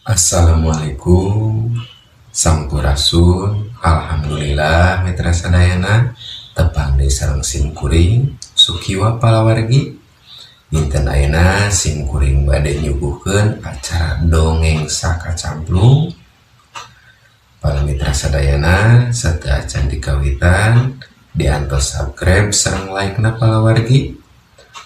Assalamualaikum, Sampurasun. Alhamdulillah, mitra sadayana, tepang deui sareng sim kuring Sukiwa palawargi. Dinten ayeuna sim kuring bade nyuguhkeun acara Dongeng Sakacamplung. Para mitra sadayana, sateuacan dikawitan, diantos subscribe sareng like na palawargi,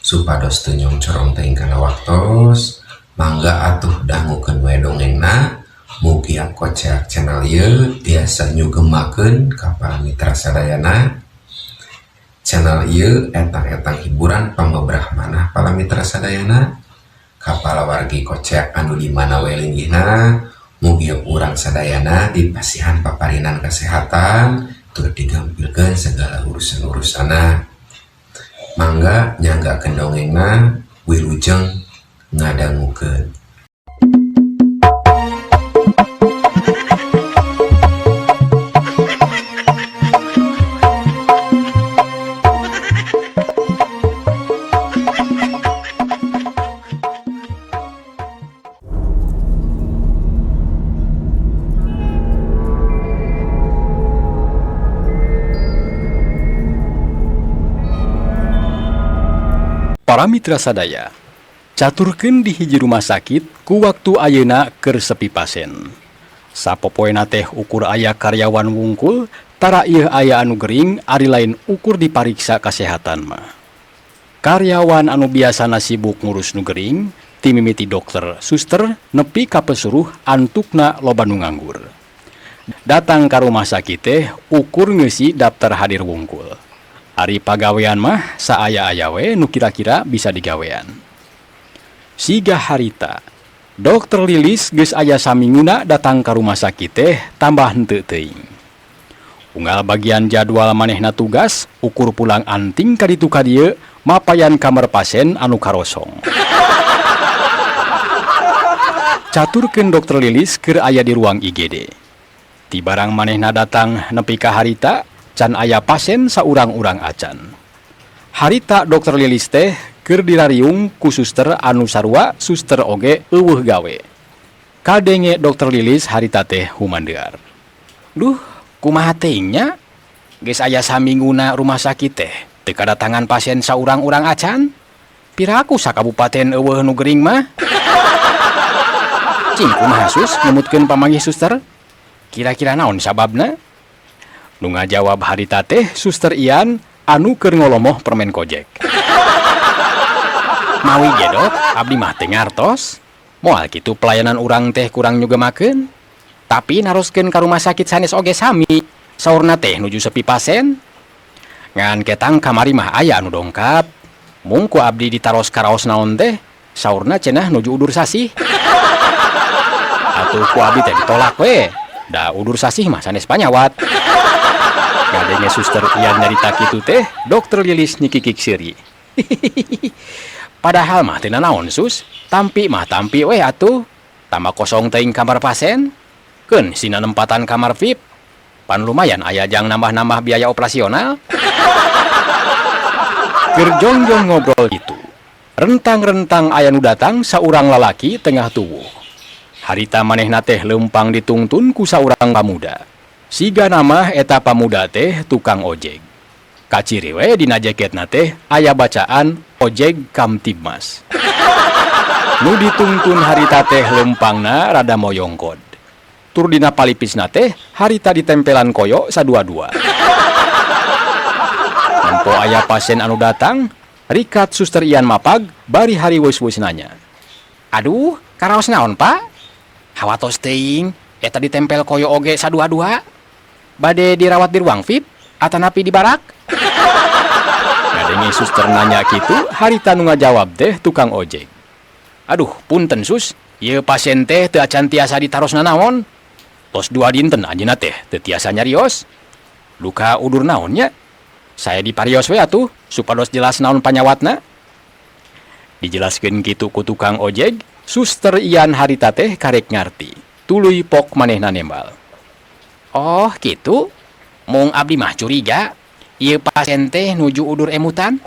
supados teu nyongcorong teuing kana waktos. Mangga atuh dangukeun we dongengna. Mugia Koceak channel ieu tiasa nyugemakeun ka para mitra sadayana. Channel ieu etang-etang hiburan pangobrah manah para mitra sadayana. Ka palawargi Koceak anu di mana we linggihna, mugia urang sadayana dipasihan paparinan kesehatan tur digampilkeun segala urusan-urusanna. Mangga nyanggakeun dongengna, wilujeng ngadangukeun. Para mitra sadaya, caturkeun di hiji rumah sakit ku waktu ayeuna keur sepi pasien. Sapopoena teh ukur aya karyawan wungkul, tara ieu aya anu gering ari lain ukur dipariksa kasehatan mah. Karyawan anu biasana sibuk ngurus nu gering, ti mimiti dokter, suster, nepi ka pesuruh antukna loba nu nganggur. Datang ka rumah sakit teh ukur ngeusi daftar hadir wungkul. Ari pagawean mah saaya-aya we nu kira-kira bisa digawean. Siga harita, Dokter Lilis geus aya saminguna datang ka rumah sakit teh tambah henteu teuing. Unggal bagian jadwal manehna tugas, ukur pulang anting ka ditu ka dieu mapayan kamar pasien anu karosong. Caturkeun Dokter Lilis keur aya di ruang IGD. Ti barang manehna datang nepi ka harita, can aya pasien saurang-urang acan. Harita Dokter Lilis teh keur dirariung ku suster anu sarua suster oge euweuh gawe. Kadenge Dokter Lilis harita teh humandear. Duh, kumaha teuing nya? Geus aya saminguna rumah sakit teh teu kadatangan pasien saurang-urang acan. Piraku sakabupaten euweuh nu gering mah? Cing kumaha sus numutkeun pamanggih suster? Kira-kira naon sababna? Nu ngajawab harita teh Suster Ian anu keur ngolomoh permen kojek. Mawi ge dok, abdi mah teu ngartos. Moal kitu pelayanan urang teh kurang nyugemakeun. Tapi naroskeun ka rumah sakit sanes oge sami, saurna teh nuju sepi pasien. Ngan ketang kamari mah aya anu dongkap. Mung ku abdi ditaros karaos naon teh, saurna cenah nuju udur sasih. Atuh ku abdi teh ditolak we. Da udur sasih mah sanes panyawat. Ngadenge Suster Ian nyarita kitu teh, Dokter Lilis nyikikik seuri. Padahal mah teu nanaon sus, tampi mah tampi weh atuh. Tambah kosong teuing kamar pasien. Keun sina nempatan kamar VIP. Pan lumayan aya jang nambah-nambah biaya operasional. Keur jongjong ngobrol kitu, rentang-rentang aya nu datang saurang lalaki tengah tuwuh. Harita manehna teh leumpang ditungtun ku saurang pamuda. Siga nama eta pamuda teh tukang ojek. Kaciri we dina jaketna teh aya bacaan Ojek Kamtibmas. Nu ditungtun harita teh leumpangna rada moyongkod. Tur dina palipisna teh harita ditempelan koyo sadua-dua. Nempo aya pasien anu datang, rikat Suster Ian mapag bari hari weus-weus nanya. Aduh, karaos naon Pak? Hawatos teuing, eta ditempel koyo oge sadua-dua. Bade dirawat di ruang VIP atanapi di barak? Ngadenge suster nanya kitu, harita nu ngajawab teh tukang ojek. Aduh, punten sus, ieu pasien teh teu acan tiasa ditaros nanaon. Tos 2 dinten anjeunna teh teu tiasa nyarios. Luka udur naon nya? Saya diparios we atuh supados jelas naon panyawatna. Dijelaskeun kitu ku tukang ojek, Suster Ian harita teh karek ngarti. Tuluy pok manehna nembal. Oh, kitu. Mung abdi mah curiga, ieu pasien teh nuju udur emutan.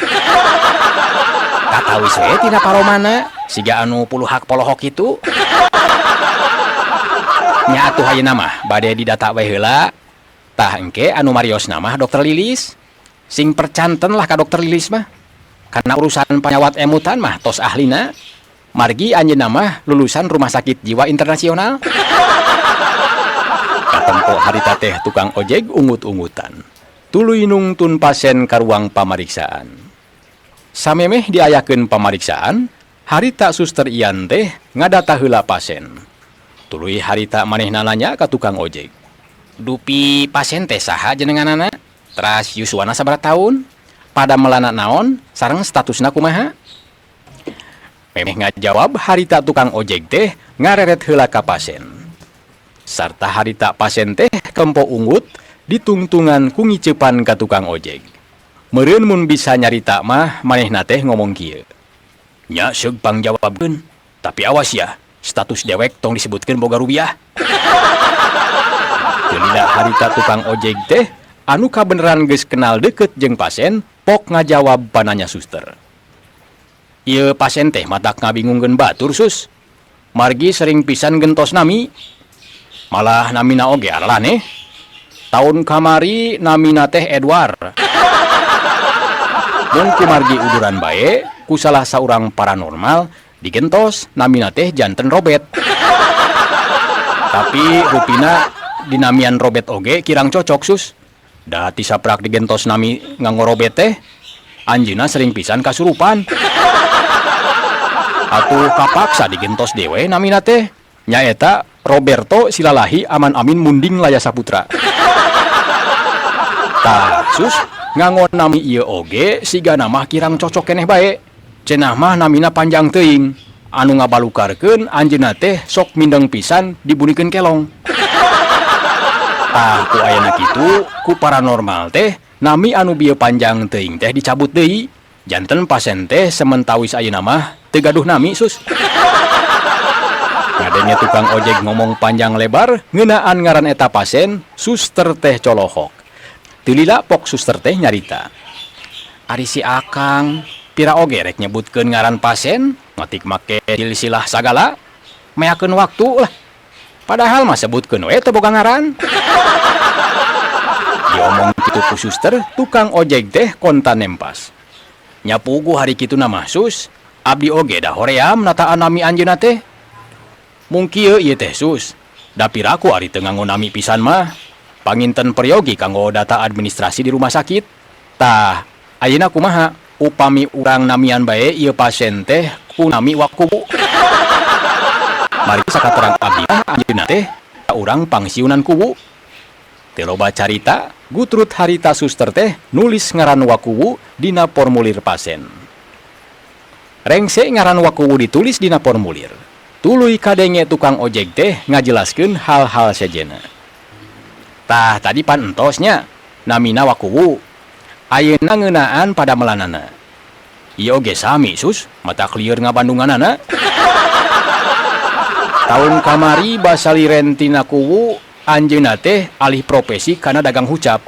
Katawis we tina paromana, siga anu puluhak polohok kitu. Nya atuh ayeuna mah bade didata we heula. Tah engke anu mariosna mah Dokter Lilis. Sing percanten lah ka Dokter Lilis mah. Karena urusan panyawat emutan mah tos ahlina. Margi anjeunna mah lulusan Rumah Sakit Jiwa Internasional. Katempo harita teh tukang ojek ungut-ungutan. Tuluy nungtun pasien ka ruang pamariksaan. Samemeh diayakeun pamariksaan, harita Suster Ian teh ngadata heula pasien. Tuluy harita manehna nanya ka tukang ojek. Dupi pasien teh saha jenenganana? Teras yuswana sabaraha tahun? Padamelanna naon? Sareng statusna kumaha? Memeh ngajawab harita tukang ojek teh ngareret heula ka pasien. Sarta harita pasien teh kempo ungut ditungtungan ku ngiceupan ka tukang ojek. Meureun mun bisa nyarita mah manehna teh ngomong kieu. Nya seug pangjawabkeun, tapi awas ya, status dewek tong disebutkeun boga rupiah. Teu lila harita tukang ojek teh anu kabeneran geus kenal deket jeung pasien pok ngajawab pananya suster. Ieu pasien teh matak ngabingungkeun batur, Sus. Margi sering pisan gentos nami. Malah namina oge aralaneh. Tahun kamari namina teh Edward. Mun kumargi uduran bae ku salah saurang paranormal digentos namina teh janten Robert. Tapi rupina dinamian Robert oge kirang cocok, Sus. Da ti saprak digentos nami nganggo Robert teh anjeunna sering pisan kasurupan. Atuh kapaksa digentos deui namina teh nyaeta Roberto Silalahi Aman Amin Munding Laya Saputra. Tah, Sus, nganggo nami ieu oge sigana mah kirang cocok keneh bae. Cenah mah namina panjang teuing. Anu ngabalukarkeun anjeunna teh sok mindeng pisan dibunikeun kelong. Tah, ku ayana kitu ku paranormal teh nami anu bieu panjang teuing teh dicabut deui. Janten pasien teh sementawis ayeuna mah teu gaduh nami, Sus. Ngadenge tukang ojek ngomong panjang lebar ngeunaan ngaran eta pasien, suster teh colohok. Teu lila pok suster teh nyarita. Ari si Akang, pira oge rek nyebutkeun ngaran pasien, ngatik make silsilah sagala, meakeun waktu lah. Padahal mah sebutkeun we teu boga ngaran. Diomong kitu ku suster, tukang ojek teh kontan nempas. Nya puguh hari kituna mah, Sus, abdi oge da hoream nataan nami anjeunna teh. Mung kieu ieu teh, Sus, da piraku ari teu nganggo nami pisan mah. Panginten peryogi kanggo data administrasi di rumah sakit. Tah, ayeuna kumaha upami urang namian bae ieu pasien teh ku nami Wakuwu? Mari sakaterang abdi mah anjeunna teh urang pangsiunan kuwu. Teu loba carita, gutrut harita suster teh nulis ngaran Wakuwu dina formulir pasien. Rengse ngaran Wakuwu ditulis dina formulir. Tuluy kadenge tukang ojek teh ngajelaskeun hal-hal sejenna. Tah, tadi pan entos nya namina Wakuwu. Ayeuna ngeunaan padamelanana. Ieu oge sami, Sus, matak lieur ngabandunganana. Tahun kamari basaliren tina kuwu anjeunna teh alih profesi kana dagang hucap.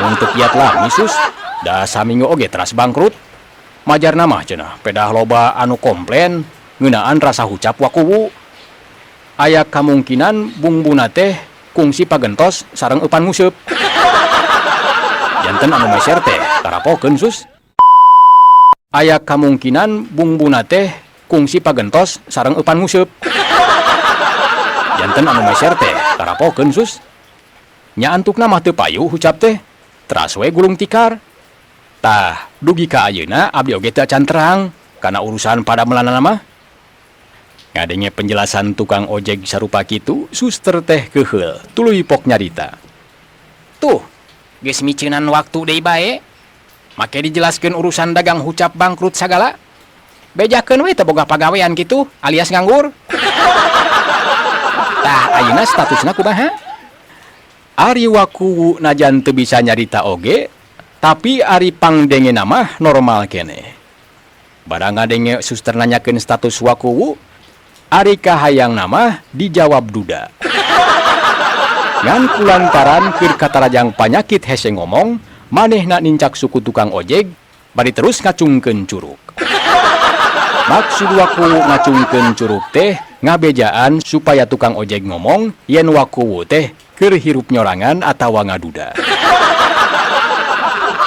Mun teu kiat lami, Sus, da saminggu oge teras bangkrut. Majarna mah cenah pedah loba anu komplain ngeunaan rasa hucap Wakuwu. Aya kamungkinan bumbuna teh kungsi pagentos sareng eupan nguseup. Janten anu meser teh karapokeun, Sus. Aya kamungkinan bumbuna teh kungsi pagentos sareng eupan nguseup. Janten anu meser teh karapokeun, Sus. Nya antukna mah teu payu hucap teh. Teras we gulung tikar. Tah, dugi ka ayeuna abdi oge teu acan terang kana urusan padamelanana mah. Ngadenge penjelasan tukang ojek sarupa kitu, suster teh keuheul, tuluy pok nyarita. Tuh, geus miceunan waktu deui bae. Make dijelaskeun urusan dagang hucap bangkrut sagala. Bejakeun we teu boga pagawean kitu, alias nganggur. Tah, ayeuna statusna kumaha? Ari Wakuwu najan teu bisa nyarita oge, tapi ari pangdengena mah normal keneh. Barang ngadenge suster nanyakeun status Wakuwu, ari kahayangna mah dijawab duda. Ngan kulantaran keur katarajang panyakit hese ngomong, manehna nincak suku tukang ojek bari terus ngacungkeun curuk. Maksud Wakuwu ngacungkeun curuk teh Ngabejaan supaya tukang ojek ngomong yen Wakuwu teh keur hirup nyorangan atawa ngaduda.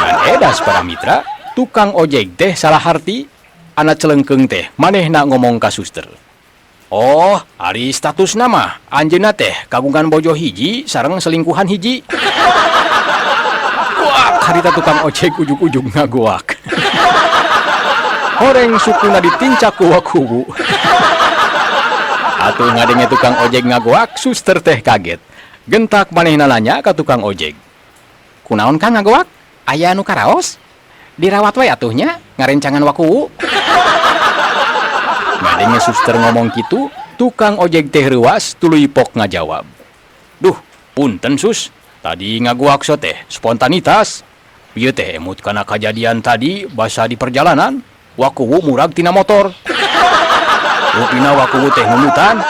Ngan edas para mitra, tukang ojek teh salah harti, ana celengkeung teh manehna ngomong ka suster. Oh, ari statusna mah anjeunna teh kagungan bojo hiji sareng selingkuhan hiji. Goak harita tukang ojek ujug-ujug ngagoak. Horeng sukuna ditincak ku Wakuwu. Atuh ngadenge tukang ojek ngagoak, suster teh kaget. Gentak manehna nanya ka tukang ojek. Kunaon Kang ngagoak? Aya anu karaos? Dirawat we atuh nya, ngarencangan Wakuwu. Ngadenge suster ngomong kitu, tukang ojek teh reuas tuluy pok ngajawab. Duh, punten Sus, tadi ngagoak so teh spontanitas. Ieu teh emut kana kajadian tadi basa di perjalanan, Wakuwu murag tina motor. Rupina Wakuwu teh nundutan.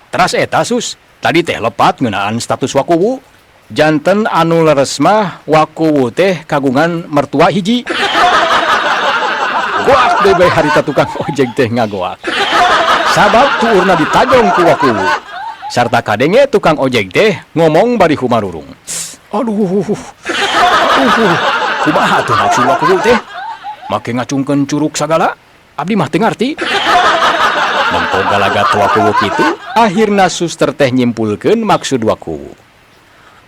Teras eta Sus, tadi teh lepat ngeunaan status Wakuwu. Janten anu leres mah Wakuwu teh kagungan mertua hiji. Goak deui bae harita tukang ojek teh ngagoak. Sabab tuurna ditajong ku Wakuwu. Sarta kadenge tukang ojek teh ngomong bari humarurung. Aduh, aduh, kumaha tuh maksud Wakuwu teh? Make ngacungkeun curuk sagala? Abdi mah teu ngarti. Nempo galagat Wakuwu kitu, akhirna suster teh nyimpulkeun maksud Wakuwu.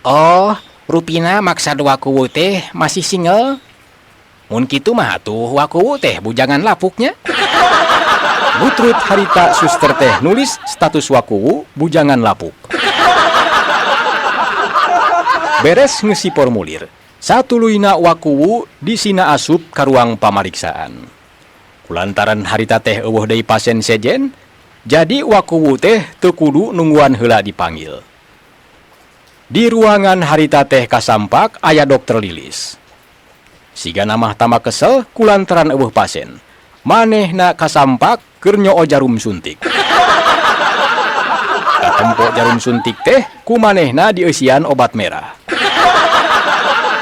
Oh, rupina maksad Wakuwu teh masih single. Mun kitu mah atuh Wakuwu teh bujangan lapuknya. Butrut harita suster teh nulis status Wakuwu bujangan lapuk. Beres ngisi formulir. Satuluyna Wakuwu disina asup ka ruang pamariksaan. Kulantaran harita teh euweuh deui pasien sejen, jadi Wakuwu teh teu kudu nungguan heula dipanggil. Di ruangan harita teh kasampak aya dokter Lilis. Sigana mah tambah kesel kulantaran euweuh pasien. Manehna kasampak keur nyoo jarum suntik. Katempo jarum suntik teh ku manehna dieusian obat merah.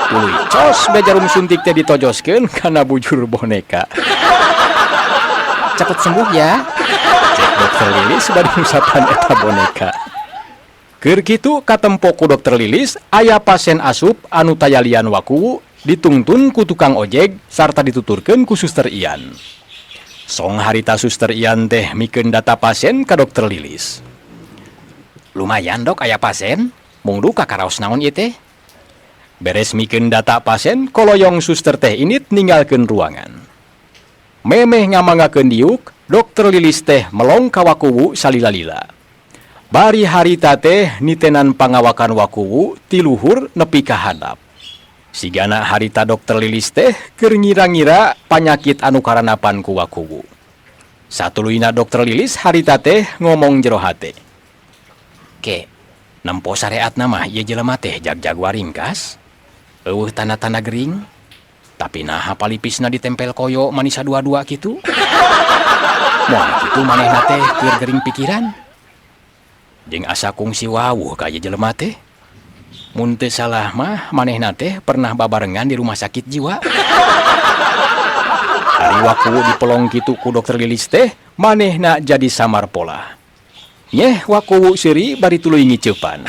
Tuluy cos be jarum suntik teh ditojoskeun kana bujur boneka. Cepet sembuh ya, cek dokter Lilis bari ngusapan eta boneka. Keur kitu katempo ku dokter Lilis aya pasien asup anu tayalian Wakuwu ditungtun ku tukang ojek sarta dituturkeun ku suster Ian. Song harita suster Ian teh mikeun data pasien ka dokter Lilis. Lumayan Dok aya pasien, mung duka karaos naon ieu teh? Beres mikeun data pasien, koloyong suster teh indit ninggalkeun ruangan. Memeh ngamangakeun diuk, dokter Lilis teh melong ka Wakuwu salila-lila. Bari harita teh nitenan pangawakan Wakuwu ti luhur nepi ka handap. Sigana harita dokter Lilis teh keur ngira-ngira panyakit anu karanapan ku Wakuwu. Satuluyna dokter Lilis harita teh ngomong jero hate. Ke, nempo sareatna mah ieu jelema teh jagjag waringkas. Euweuh tanda-tanda gering. Tapi naha palipisna ditempel koyo manisa dua-dua kitu? Moal kitu manehna teh keur gering pikiran. Jeung asa kungsi wawuh ka ieu jelema teh. Mun teu salah mah manehna teh pernah babarengan di rumah sakit jiwa. Ari Wakuwu dipelong kitu ku dokter Lilis teh, manehna jadi samar pola. Nyeh Wakuwu seuri bari tuluy ngiceupan.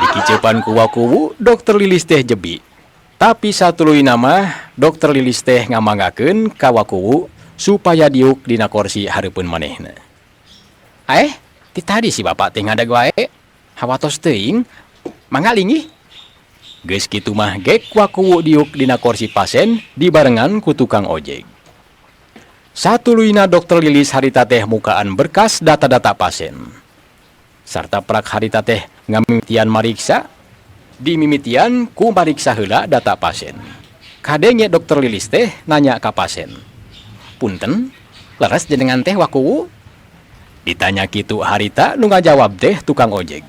Dikiceupan ku Wakuwu, dokter Lilis teh jebi. Tapi satuluyna mah dokter Lilis teh ngamangakeun ka Wakuwu supaya diuk dina korsi hareupeun manehna. Eh, ti tadi si bapak teh ngadag wae. Hawatos teuing, mangga linggih. Geus kitu mah gek Wakuwu diuk dina korsi pasien dibarengan ku tukang ojek. Satuluyna dokter Lilis harita teh mukaan berkas data-data pasien. Sarta prak harita teh ngamimitian mariksa, dimimitian ku mariksa heula data pasien. Kadenge dokter Lilis teh nanya ka pasien. Punten, leres jenengan teh Wakuwu? Ditanya kitu harita nu ngajawab teh tukang ojek.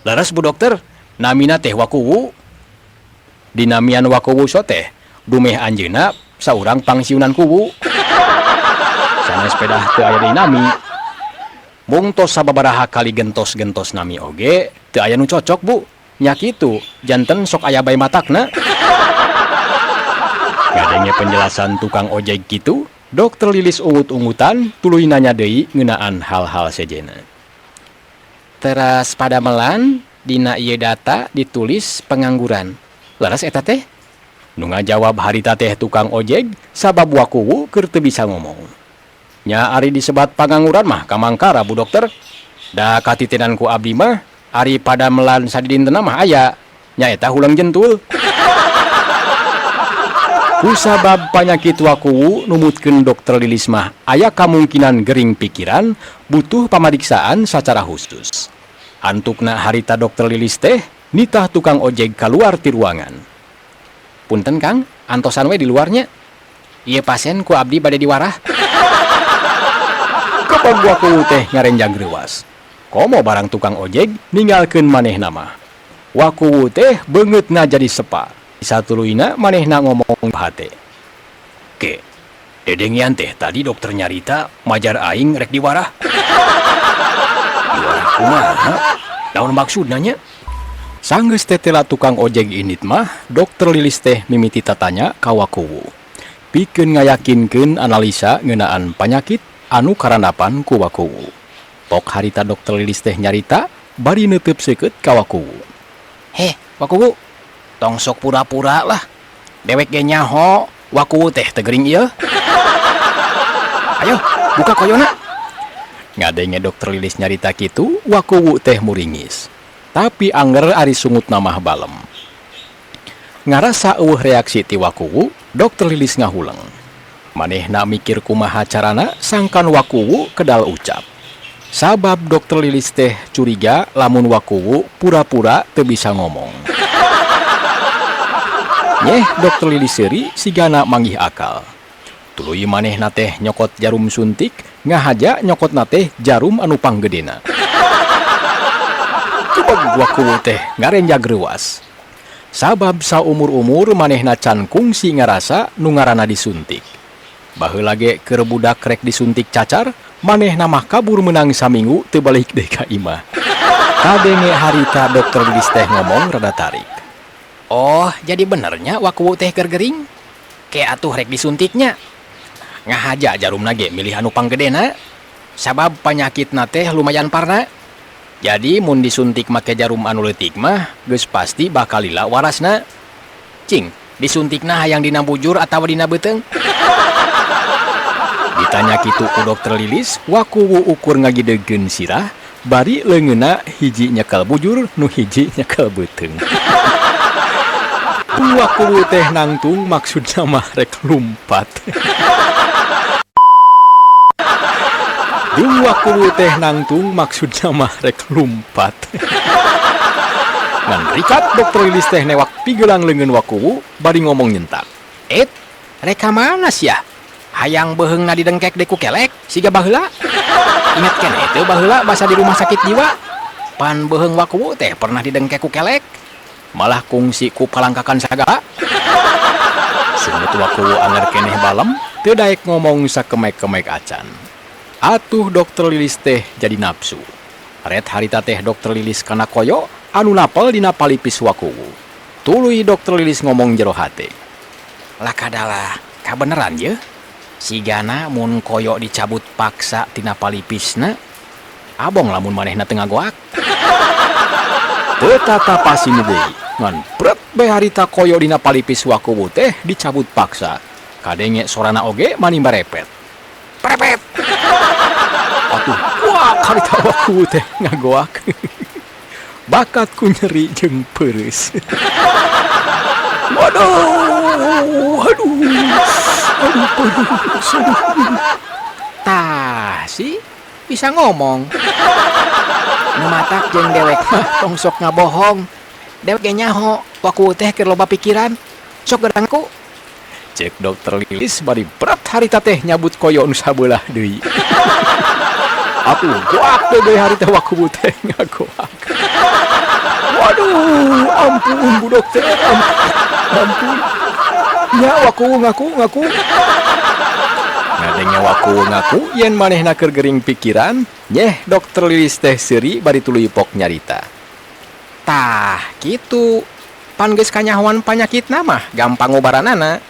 Leres Bu Dokter, namina teh Wakuwu. Dinamian Wakuwu so teh, dumeh anjeunna saurang pangsiunan kuwu. Sanes pedah teu aya deui nami. Mung tos sababaraha kali gentos-gentos nami oge, teu aya nu cocok Bu. Nya kitu, janten sok aya bae matakna. Ngadenge penjelasan tukang ojek kitu, Dokter Lilis ungut-ungutan tuluy nanya deui ngeunaan hal-hal sejenna. Teras padamelan dina ieu data ditulis pengangguran. Leres eta teh? Nu ngajawab harita teh tukang ojeg sabab Wakuwu keur teu bisa ngomong. Nya ari disebat pangangguran mah kamangkara, Bu Dokter. Da katitenan ku abdi mah ari padamelan sadidintena mah aya. Nyaeta huleng jentul. Kusabab panyakit Wakuwu numutkeun Dokter Lilis mah aya kamungkinan gering pikiran, butuh pamariksaan sacara khusus. Antukna harita Dokter Lilis teh nitah tukang ojeg kaluar ti ruangan. Punten, Kang, antosan we di luar nya. Ieu pasien ku abdi bade diwarah. Kepeg Wakuwu teh ngarenjag reuwas. Komo barang tukang ojeg ninggalkeun manehna mah. Wakuwu teh beungeutna jadi sepa. Satuluyna manehna ngomong hate. Ke, dedengean teh tadi dokter nyarita majar aing rek diwarah. Diwarah kumaha? Naon maksudna nya? Sanggeus tetela tukang ojeg indit mah, Dokter Lilis teh mimiti tatanya ka Wakuwu. Pikeun ngayakinkeun analisa ngeunaan panyakit anu karandapan ku Wakuwu. Pok harita Dokter Lilis teh nyarita bari neuteub seukeut ka Wakuwu. Heh, Wakuwu, tong sok pura-pura lah. Dewek ge nyaho, Wakuwu teh teu gering ieu. Ayo, buka koyona. Ngadenge Dokter Lilis nyarita kitu, Wakuwu teh muringis. Tapi anger ari sungutna mah balem. Ngarasa euweuh reaksi ti Wakuwu, Dokter Lilis ngahuleng. Manehna mikir kumaha carana sangkan Wakuwu kedal ucap. Sabab Dokter Lilis teh curiga lamun Wakuwu pura-pura teu bisa ngomong. Nyeh, Dokter Lilis seuri sigana manggih akal. Tuluy manehna teh nyokot jarum suntik, ngahaja nyokotna teh jarum anu panggedena. Kebeg Wakuwu teh ngarenjag reuwas. Sabab saumur-umur manehna can kungsi ngarasa nu ngaranna disuntik. Baheula ge keur budak rek disuntik cacar, manehna mah kabur meunang saminggu teu balik deui ka imah. Kadenge harita Dokter Lilis teh ngomong rada tarik. Oh, jadi bener nya Wakuwu teh keur gering? Ke atuh rek disuntiknya. Ngahaja jarumna ge milih anu panggedena. Sabab panyakitna teh lumayan parna. Jadi mun disuntik make jarum anu leutik mah geus pasti bakal lila warasna. Cing, disuntikna hayang dina bujur atawa dina beuteung? Ditanya kitu ku Dokter Lilis, Wakuwu ukur ngagidegeun sirah, bari leungeunna hiji nyekel bujur, nu hiji nyekel beuteung. Wakuwu teh nangtung maksudna mah rek lumpat. Jeung Wakuwu teh nangtung maksudna mah rek lumpat. Ngan rikat Dokter Lilis teh newak pigelang leungeun Wakuwu bari ngomong nyentak. Et, rek ka mana sia? Hayang beuheungna didengkek deui ku kelek siga baheula? Ingat keneh teu baheula basa di rumah sakit jiwa? Pan beuheung Wakuwu teh pernah didengkek ku kelek. Malah kungsi ku palangkakan sagala. Sungut Wakuwu anger keneh balem, teu daek ngomong sakemek-kemek acan. Atuh Dokter Lilis teh jadi nafsu. Ret harita teh Dokter Lilis kana koyo anu napel dina palipis Wakuwu. Tuluy Dokter Lilis ngomong jero hate. Lakadalah, kabeneran ye? Sigana mun koyo dicabut paksa tina palipisna, abong lamun manehna teu ngagoak. Teu tatapasini deui, ngan pret bae harita koyo dina palipis Wakuwu teh dicabut paksa. Kadenge sorana oge mani barepet. Prepet. Atuh kuak harita Wakuwu teh ngagoak. Bakat ku nyeri jeung peureus. Waduh, aduh, aduh, peureus, aduh. Tah si bisa ngomong. Nu matak jeung dewek mah tong sok ngabohong. Dewek ge nyaho Wakuwu teh keur loba pikiran. Sok gerang ku. Cek Dokter Lilis bari berat harita teh nyabut koyo nu sabelah deui. Atuh goak deui harita Wakuwu teh ngagoak. Waduh, ampun Bu Dokter, ampun. Ampun. Nya Wakuwu ngaku, ngaku. Ngadenge Wakuwu ngaku yen manehna keur gering pikiran, nyeh Dokter Lilis teh seuri bari tuluy pok nyarita. Tah, kitu. Pan geus kanyahoan panyakitna mah gampang ngobaranana.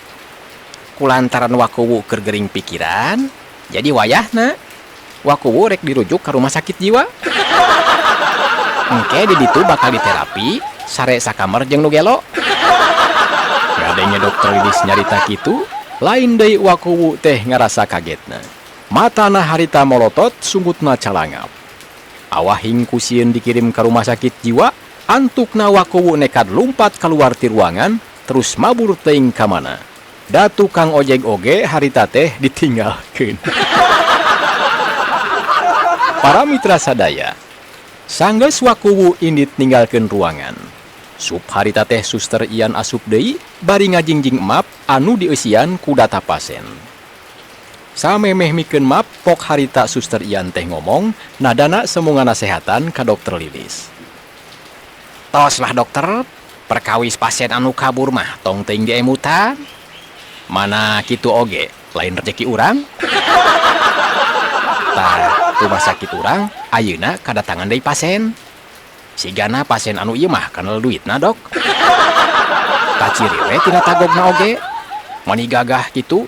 Kulantaran Wakuwu keur gering pikiran, jadi wayahna Wakuwu rek dirujuk ke rumah sakit jiwa. Engke di ditu bakal diterapi, sare sakamar jeung nu gelo. Ngadenge dokter Lilis nyarita kitu, lain deui Wakuwu teh ngarasa kagetna. Matana harita molotot, sungutna calangap. Awahing ku sieun dikirim ke rumah sakit jiwa, antukna Wakuwu nekat lumpat keluar ti ruangan, terus mabur teuing ka mana. Da tukang ojek oge harita teh ditinggalkeun. Para mitra sadaya, sanggeus Wakuwu indit ninggalkeun ruangan. Sup harita teh Suster Ian asup deui bari ngajingjing map anu dieusian ku data pasien. Samemeh mikeun map, pok harita Suster Ian teh ngomong nadana semu nganasehatan ka Dokter Lilis. Tos lah dokter, perkawis pasien anu kabur mah tong teuing diemutan. Mana kitu oge, lain rezeki urang. Tah, rumah sakit urang ayeuna kadatangan deui pasien. Sigana pasien anu ieu mah kanal duitna, Dok. Kaciri we tina tagogna oge. Mani gagah kitu.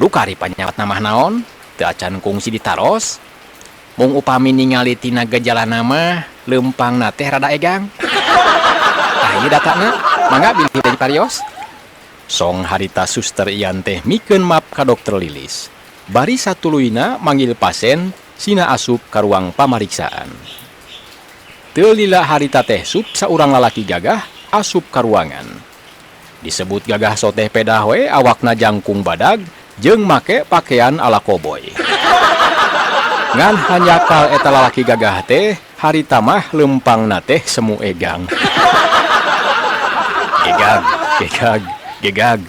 Duka ari panyawatna mah naon, teu acan kungsi ditaros. Mung upami ningali tina gejalana mah leumpangna teh rada egang. Tah ieu datana, mangga bilih teh diparios. Song harita Suster Ian teh mikeun map ka Dokter Lilis. Bari satuluyna manggil pasien sina asup ka ruang pamariksaan. Teu lila harita teh sup saurang lalaki gagah asup ka ruangan. Disebut gagah soteh pedah we awakna jangkung badag jeung make pakaian ala koboi. Ngan hanjakal eta lalaki gagah teh harita mah leumpangna teh semu egang. Gegag, gegag, gegag.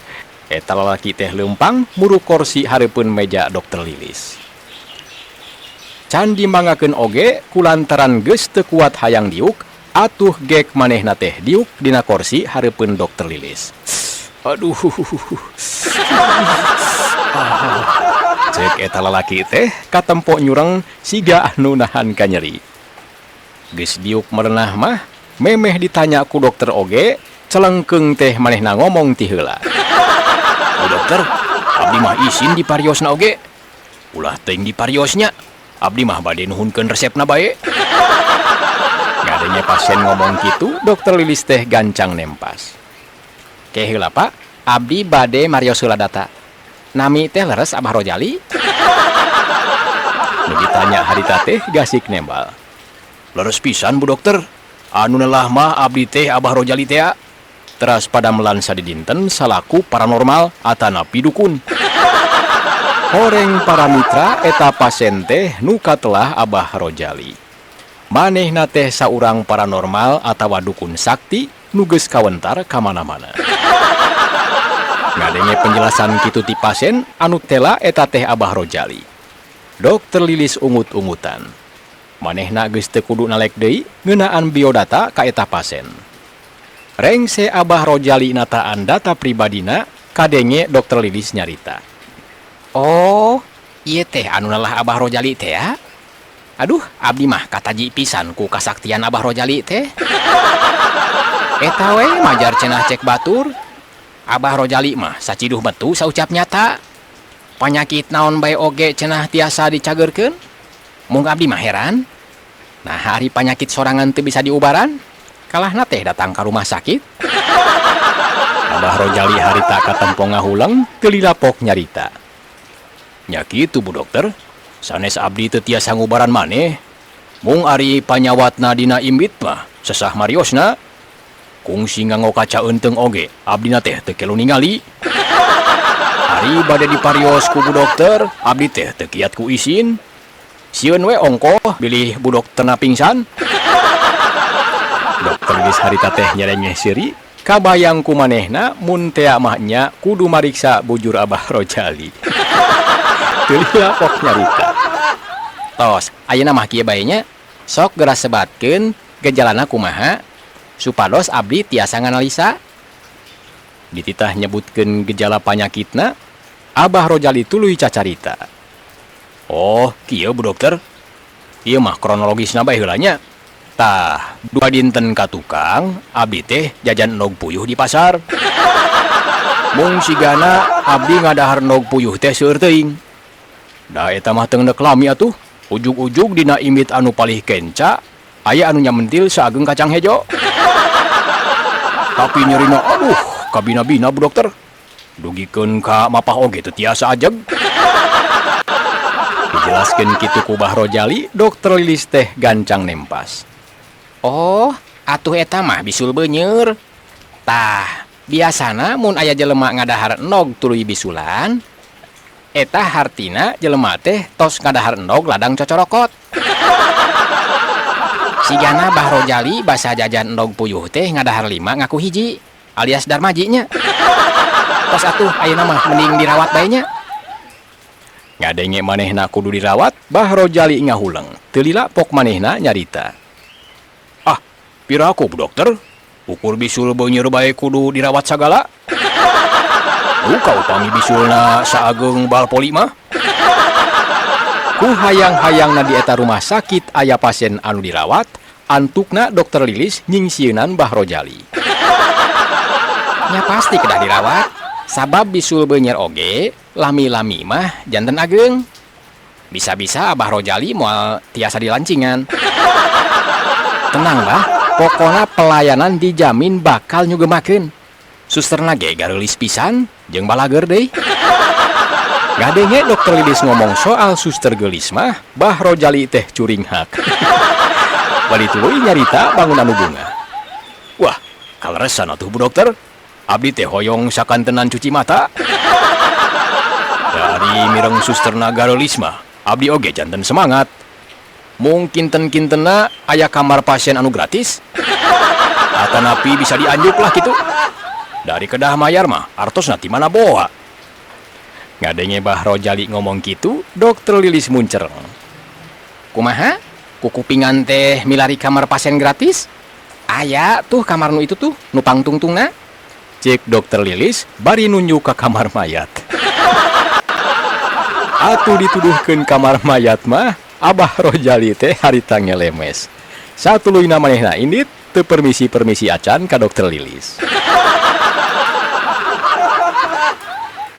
Eta lalaki teh leumpang muru korsi hareupeun meja Dokter Lilis. Can dimangakeun oge kulantaran geus teu kuat hayang diuk, atuh gek manehna teh diuk dina korsi hareupeun Dokter Lilis. Aduh. Cek eta lalaki teh katempo nyureng siga anu nahan kanyeri. Geus diuk merenah mah memeh ditanya ku dokter oge, celengkeung teh manehna ngomong ti heula. Bu dokter, abdi mah isin di pariosna oge. Ulah teuing di pariosnya. Abdi mah bade nuhunkeun resepna bae. Ngadenge pasien ngomong kitu, Dokter Lilis teh gancang nempas. Ke heula Pak, abdi bade marios heula data. Nami teh leres Abah Rojali? Nu ditanya harita teh gasik nembal. Leres pisan Bu Dokter. Anu nelah mah abdi teh Abah Rojali teh. Teras padamelan sadidinten salaku paranormal atanapi dukun. Horeng para mitra eta pasien teh nu katelah Abah Rojali. Manehna teh saurang paranormal atawa dukun sakti nu geus kawentar ka mana-mana. Ngadenge penjelasan kitu ti pasien anu tela eta teh Abah Rojali. Dokter Lilis ungut-ungutan. Manehna geus teu kudu nalek deui ngeunaan biodata ka eta pasien. Rengse Abah Rojali nataan data pribadina kadenge Dokter Lilis nyarita. Oh, ieu teh anu nelah Abah Rojali teh ya? Aduh, abdi mah kataji pisan ku kasaktian Abah Rojali teh. Eta we majar cenah cek batur. Abah Rojali mah saciduh metu saucap nyata. Panyakit naon bae oge cenah tiasa dicageurkeun. Mung abdi mah heran. Nah, hari panyakit sorangan teu bisa diubaran, kalahna teh datang ka rumah sakit. Abah Rojali harita katempo ngahuleng teu lila pok nyarita. Nya kitu Bu Dokter, sanes abdi teu tiasa ngubaran maneh. Mung ari panyawatna dina imbit mah sesah mariosna. Kungsi nganggo kaca eunteung oge, abdina teh teu kelu ningali. Ari bade diparios ku Bu Dokter, abdi teh teu kiat ku isin. Sieun we ongkoh bilih Bu Dokterna pingsan. Dokter Lilis harita teh nyerengeh seuri, kabayang ku manehna mun tea mah nya kudu mariksa bujur Abah Rojali. Teu lila pok nyarita. Tos, ayeuna mah kieu bae nya, sok geura sebatkeun gejalana kumaha supados abdi tiasa nganalisa. Dititah nyebutkeun gejala panyakitna, Abah Rojali tuluy cacarita. Oh, kieu Bu Dokter. Ieu mah kronologisna bae heula nya. Tah, 2 dinten ka tukang, abdi teh jajan endog puyuh di pasar. Mung sigana abdi ngadahar endog puyuh teh seueur teuing. Da eta mah teu ngeundeuk lami atuh. Ujug-ujug dina imit anu palih kenca aya anu nyamentil saageng kacang hejo. Tapi nyerina aduh kabina-bina Bu Dokter. Dugikeun ka mapah oge teu tiasa ajeg. Dijelaskeun kitu ku Bah Rojali, Dokter Lilis teh gancang nempas. Oh, atuh eta mah bisul beunyer. Tah, biasana mun aya jelema ngadahar endog tuluy bisulan, eta hartina jelema teh tos ngadahar endog ladang cocorokot. Sigana Bah Rojali basa jajan endog puyuh teh ngadahar 5 ngaku hiji alias darmaji nya. Tos atuh ayeuna mah mending dirawat bae nya. Ngadenge manehna kudu dirawat, Bah Rojali ngahuleng. Teu lila pok manehna nyarita. Ah, piraku Bu Dokter? Ukur bisul beunyer bae kudu dirawat sagala. Duka upami bisulna saageng bal poli mah. Ku hayang-hayangna di eta rumah sakit aya pasien anu dirawat, antukna Dokter Lilis nyingsieunan Bah Rojali. Nya pasti kedah dirawat, sabab bisul beunyer oge lami-lami mah janten ageng. Bisa-bisa Abah Rojali moal tiasa dilancingan. Tenang Bah, pokona pelayanan dijamin bakal nyugemakeun. Susterna ge gareulis pisan jeung balager deui. Ngadenge Dokter Lilis ngomong soal suster geulis mah, Bah Rojali teh curinghak. Bari tuluy nyarita bangun anu bunga. Wah, kaleresan atuh Bu Dokter. Abdi teh hoyong sakantenan cuci mata. Dari mireng susterna gareulis mah, abdi oge janten semangat. Mung kinten-kintena aya kamar pasien anu gratis. Atanapi bisa dianjuk lah gitu. Dari kedah mayar mah, artosna ti mana boa. Ngadenge Bah Rojali ngomong kitu, Dokter Lilis muncereng. Kumaha? Kukupingan teh milari kamar pasien gratis? Aya tuh kamar nu itu tuh, nu pangtungtungna. Cek Dokter Lilis bari nunjuk ka kamar mayat. Atuh dituduhkeun kamar mayat mah, Abah Rojali teh harita ngelemes. Satuluyna manehna indit teu permisi-permisi acan ka Dokter Lilis.